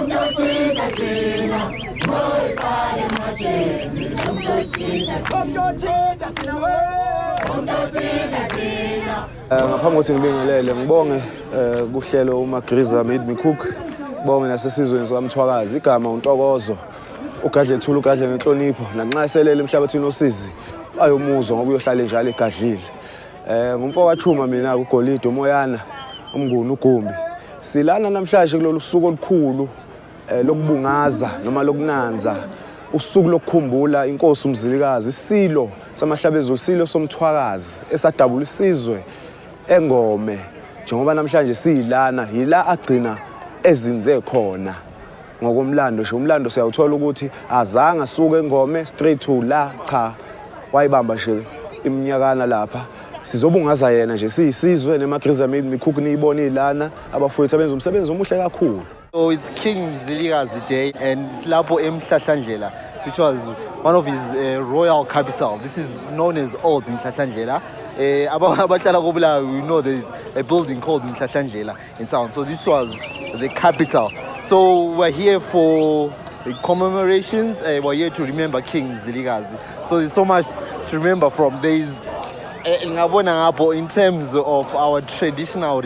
Umtothinta thina, moyifake ematsheni. Umtothinta thina, umtothinta thina. Ngaphambi kokuthi ngibingelele, ngibonge kuhlelo uMagriza Made Me Cook, bonge nasesizweni sikaMthwakazi. Igama uNtokozo, ugadle ethula, ugadle ngenhlonipho, nanxa eselele emhlabathini osizi ayomuzwa ngoba uyohlala njalo egadlile. Ngumfo kaChuma mina, uGolide uMoyana uMnguni uGumbi. Silana namhlanje kulolu suku olukhulu lokubungaza noma lokunanza usuku lokukhumbula inkosi uMzilikazi, isilo samahlabezulu, isilo somthwakazi esadabula isizwe engome. Njengoba namhlanje siyilana, yila agcina ezinze khona ngokomlando nje. Umlando siyawuthola ukuthi azange asuke engome straight to la, cha, wayibamba nje iminyakana lapha. Sizobungaza yena nje siyisizwe neMagriza Made Me Cook, niyibone lana abafowethu abenza umsebenzi omuhle kakhulu. So it's King Mzilikazi Day and it's lapho eMhlahlandlela, which was one of his royal capital. This is known as Old Mhlahlandlela. Abahlala koBulawayo, we know there's a building called Mhlahlandlela in town. So this was the capital. So we're here for the commemorations. We're here to remember King Mzilikazi. So there's so much to remember from. There's ngabona ngapho in terms of our traditional